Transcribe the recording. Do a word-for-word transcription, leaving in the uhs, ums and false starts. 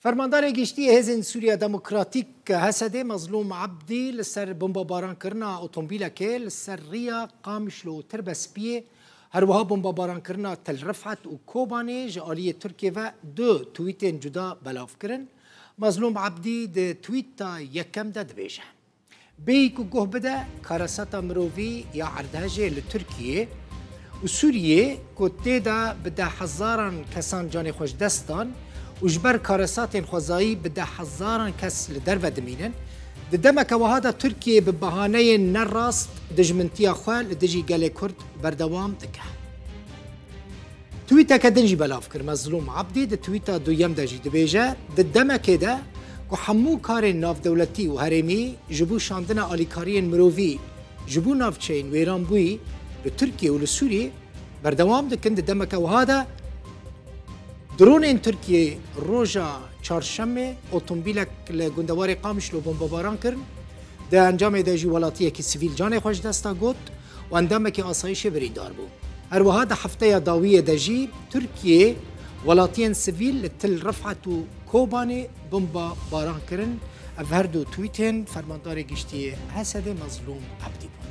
Fermandarê Giştî yê Hêzên Sûriya Demokratîk, H S D, Mezlûm Ebdî, li ser bombebaran kirina otomobîlekê li ser riya Qamişlo û Tirbespiyê, her wiha bombebaran kirina Tel Rifet û Kobanê ji aliyê Tirkiyê ve du tweetên cuda belav kirin. Mezlûm Ebdî di tweeta yekem de dibêje: Bêyî ku guh bide, karesata mirovî ya erdhejê li Tirkiyê û Sûriyê ku tê de bi dehhezaran kesan canê xwe ji dest dan û ji ber karesatên xwezayî bi dehhezaran kes li derve dimînin, di demeke wiha de Tirkiye bi behaneyên nerast dijmintiya xwe li dijî gelê Kurd berdewam dike. Twîteke din jî belav kir. Mezlûm Ebdî di twîta duyem de jî dibêje, di demekê de ku hemû karên navdewletî û herêmî ji bo şandina alîkariyên mirovî ji bo navçeyên wêranbûyî li Tirkiye û li Sûriyê berdewam dikin, di demeke wiha de dronên Tirkiyê roja çarşemê otomobîlek li gundewarê Qamişlo bombebaran kirin. Di encamê de jî welatiyekî sivîl canê xwe ji dest da got û endamekî asayişê birîndar bû. Her wiha di hefteya dawiyê de jî Tirkiyê welatiyên sivîl li Til Rifet û Kobanê bomba baran kirin. Ev her du twîtên Fermandarê Giştî yê H S D Mezlûm Ebdî bûn.